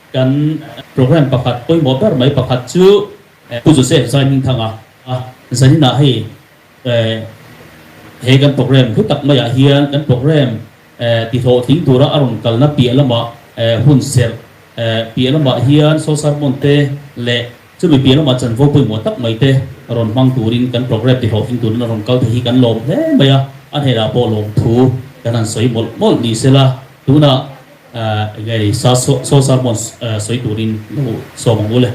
Kan program pakhat pawimawh ber mai pakhat chu Pu Joseph Zaihmingthanga zaninah hei he kan program hlu tak maiah hian kan program tihlawhtling tura a rawn kalna piah lamah hun serh piah lamah hian social sermon te leh chumi piah lamah chanvo pawimawh tak mai te rawn hmang turin kan program tihlawhtling turin a rawn kal thei hi kan lawm hle mai a, a hnenah pawh lawmthu kan han sawi mawlh mawlh ni sela tunah Enge sa saw sermon sawi turin lo sawm ang u le.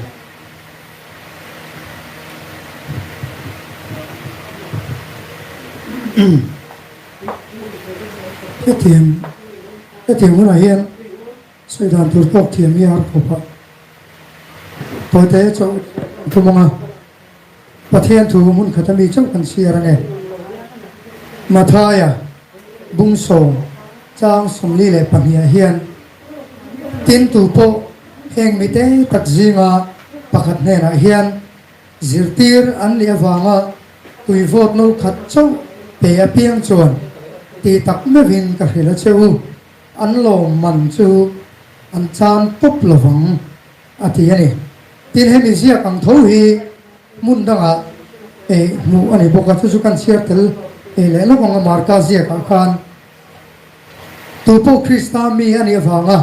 Hetiang hetiang hunah hian sawi dan tur tawk thiam hi a har khawp a, tawite chauh tum ang a. Pathian thu hmun khat ami chauh kan chhiar ange. Mathaia bungsawm chang 42 ah hian tin tu pawh heng mite tak zinga pakhat hnenah hian zirtir an nih avanga tui vawt no khat chauh pe apiang chuan ti tak meuhin ka hrilh a che u, an lawmman chu an chan tawp lovang a ti a ni. Tin, hemi ziak ang tho hi hmun dangah hmuh a ni bawk a, chu chu kan chhiar tel leh lawk ang a, Marka ziakah khan tu pawh Krista mi a nih avanga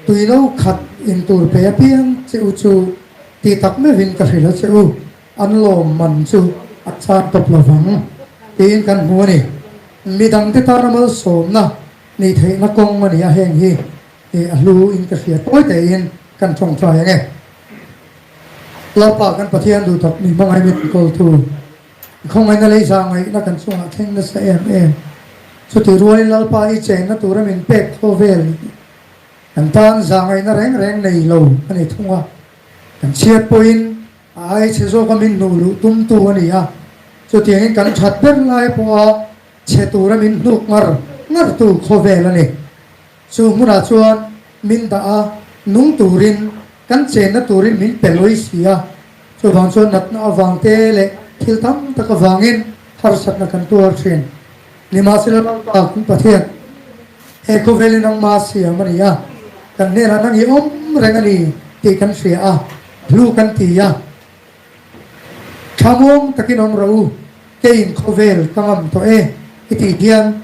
tui lo khat in tur pe apiang che u chu ti tak meuhin ka hrilh a che u, an lawm man chu a chan tawp lo vang tiin kan hmu a ni. Midangte tana malsawmna nih theihna kawng a ni a, heng hi a hlu in ka hria tawi tein kan tawngtai ang e. Lalpa kan Pathian duh tak mi hmangaih min kawltu, i khawngaihna lei zahngaihna kan chungah thleng nasa em em. Chutih rualin Lalpa i chenna tura min pek khawvel kan tan zahngaihna reng reng nei lo a ni thung a. Kan chhiat pawhin a ai chhe zawka min hnuh luh tumtu a ni a. Chutiangin kan that ber lai pawha chhe tura min hnuk ngar ngartu khawvel a ni. Chu hmunah chuan min dah a, nung turin, kan chenna turin min pe lawi si a. Chuvang chuan natna avang te leh thil tam tak avangin harsatna kan tuar thin. Nimahsela Lalpa kan Pathian, he khawvelin nangma siam a ni a, kan hnenah nang i awm reng a ni tih kan hria a, hlu kan ti a. Thlamuang takin awm rawh u, keiin khawvel ka ngam tawh e i tih hian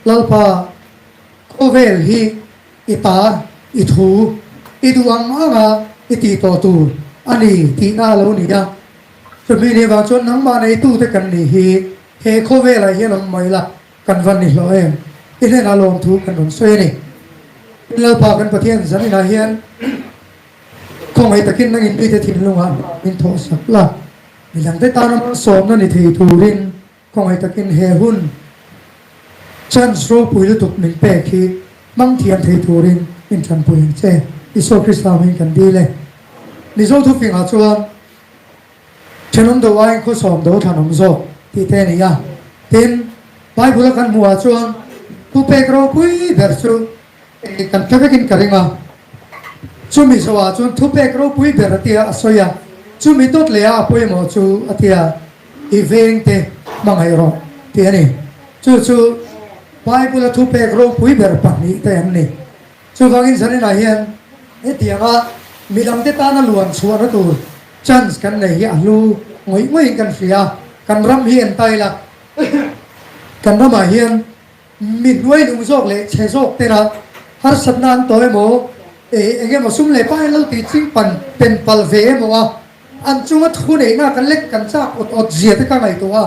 Lalpa, Khawvel hi i ta, i thu, i duh ang anga i tih tawh tur a ni tihna a lo ni a. Chumi ni vang chuan nangmah neitute kan nih hi he khawvelah hian awm mai la kan va ni hlawh em? I hnenah lawmthu kan rawn sawi a ni. Lalpa kan Pathian zaninah hian khawngaih takin nangin mite thinlungah min thawhsak la, midangte tana malsawmna ni thei turin Khawngaih takin he hun chance ropui lutuk min pek hi hmang thiam thei turin min tanpui ang che. Isua Krista hming kan dil e. Mizo thufingah chuan thenawm do aiin khawsawm do thlanawm zawk tih te a ni a. Tin, Bible a kan hmuhah chuan thupek ropui ber chu Kan hre vekin ka ring a, chumi zawhah chuan thupek ropui ber a tia a sawi a, chumi dawt leh a a pawimawh chu a tia, I vengte hmangaih rawh tih a ni. Chu chu Bible-a thupek ropui ber pahnihte an ni. Chuvangin zaninah hian hetianga midangte tana luan chhuahna tur chance kan nei hi a hlu ngawih ngawihin kan hria a, kan ram hi en ta ila, kan ramah hian Mi hnuai lung zawk leh chhe zawk tena harsatna an tawh emaw, eng emaw sum leh pa in lo tih ching pan pen pal ve emaw a, an chunga thu neihna kan lek kan chak awt awt zia te ka ngaihtuah a,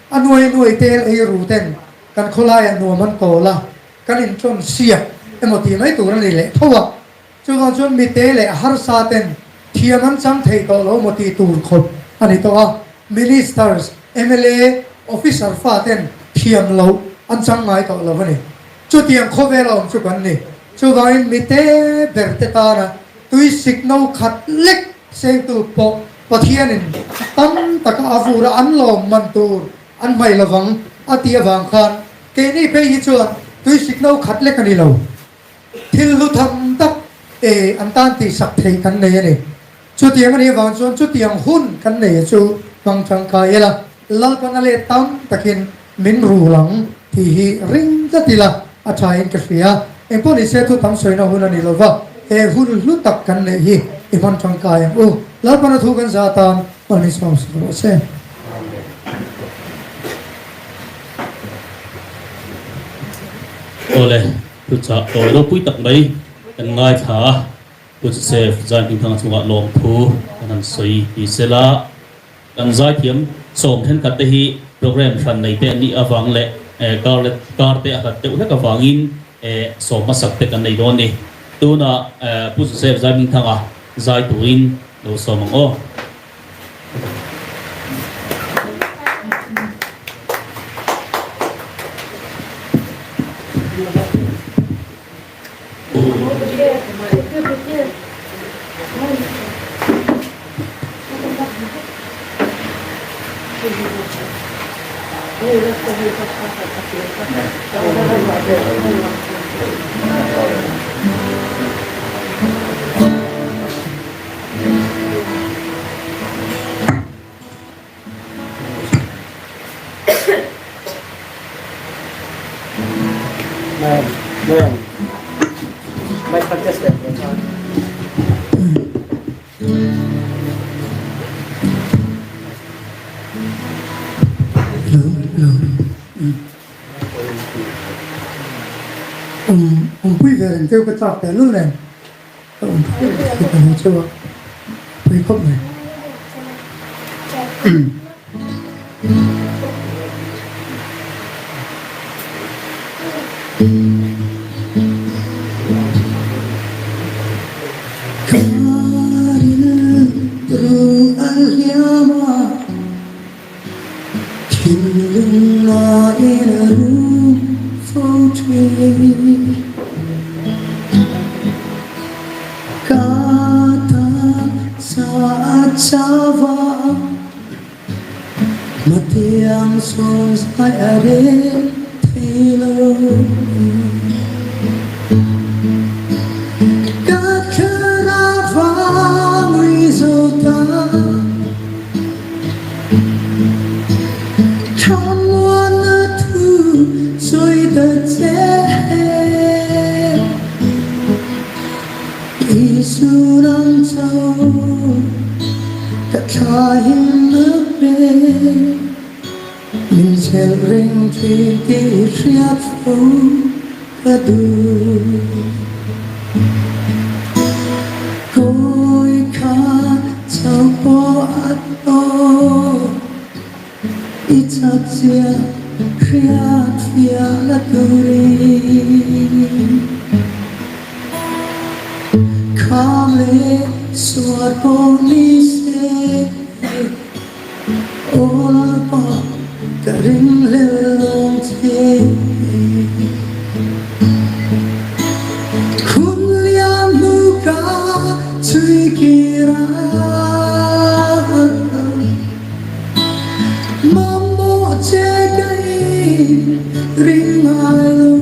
a nuai nuai tel ei ru ten kan khawlaiah nuam an kawl a, kan intawn siak emaw tih mai tur a ni leh tho a. Chuvang chuan mite leh harsa ten thiam an chang thei tawh lo maw tih tur khawp a ni tawh a, Ministers, mla, Officer fa ten thiam loh an chang ngai tawh lo a ni. Chutiang khawvel a awm chu kan ni. Chuvangin mite ber te tana tui sik no khat lek sengtu pawh Pathianin tam taka a vur a an lawm man tur an hmaih lovang a tih avang khan keini phei hi chuan tui sik no khat lek a ni lo. Thil hlu tham tak e an tan tihsak theih kan nei a ni. Chutiang a nih avang chuan chutiang hun kan nei chu hmang tangkai ila, Lalpan a let tam takin min rul ang tih hi ring tlat ila a thain ka hria. Engpawh ni se thu tam sawina hun a ni lova. He hun hlu tak kan neih hi i hman tangkai ang u. Lalpana thu kan za tan Malmisawm sak rawh se. Awle, thuchah tawi ropui tak mai kan ngaithla a, Pu Joseph Zaihmingthanga chungah lawmthu kan han sawi ni sela. Kan zaithiam sawm thenkhat te hi program hran nei te an nih avang leh kar leh kar te a hlat deuh hlek avangin sawm hmasak te kan nei dawn a ni. Tunah Pu Joseph Zaimingthanga zai turin lo sawm ang aw. Awmpui ve reng deuh ka chak teh lul nen ka awmpui reng ka lo cheu a, pui khawp mai. Ka rilru a hliam a, thinlung lain a rum fo thin. Ka taksa a chau a. Hmatiang sawn zai a rel thei lo. Ka thlarau vang ri zo ta. Thlamuanna thu sawi ta che. Isu nang cho ka thlahin na pe min chel reng thin tih hriat fo ka duh. Kawi kha cho pawh a tawk i chak zia hriat fiah la turin. Kham leh suar pawh ni se aw Lalpa ka ringhlel lawng che. Hun lian hnu ka chhui kir a. Mamawh che ka in ring ngai lo.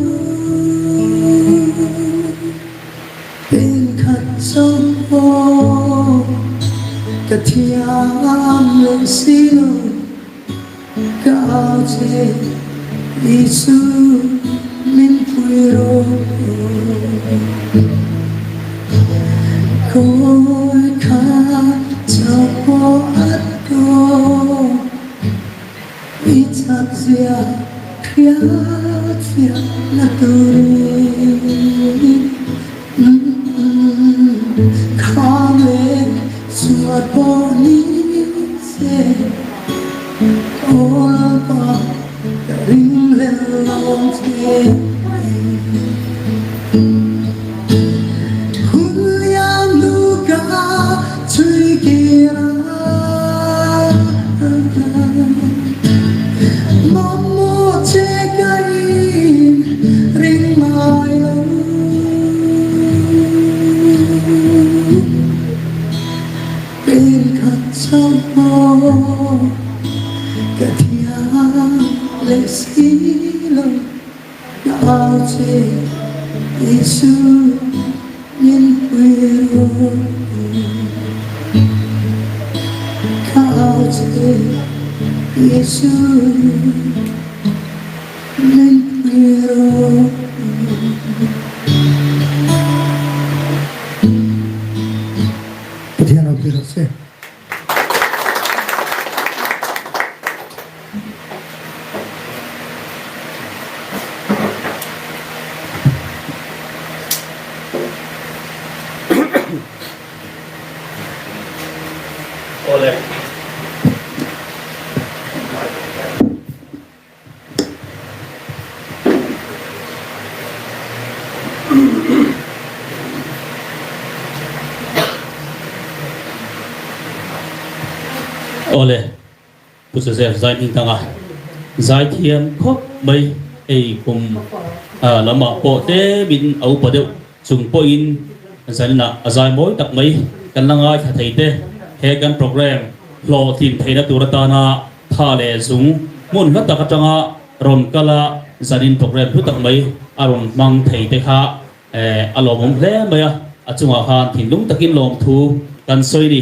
Penkhat chauh pawh ka thiam leh si lo. Ka au che Isu min pui rawh. Kawi kha chauh pawh a tawk i chak zia hriat fiah na turin Kham leh suat pawh ni se aw Lalpa ka ringhlel lo che. Hun lian hnu ka chhui kir a, mamawh che ka in ring ngai lo. Penkhat chauh pawh ka thiam leh si lo. Ka au che Isu min pui rawh. Ka au che Isu min pui rawh. ropui rawh se. Awle. Awle. Pu Joseph zai hming tang a zai thiam khawp mai hei kum lamah pawh tlem in a upa deuh chung pawhin zaninah a zai mawi tak mai kan la ngaithla thei te he kan program hlawhtlin theihna tur atana tha leh zung hmun hla tak atanga rawn kal a zanin program hlu tak mai a rawn hmang thei te kha a lawmawm hle mai a, a chungah khan thinlung takin lawmthu kan sawi a ni.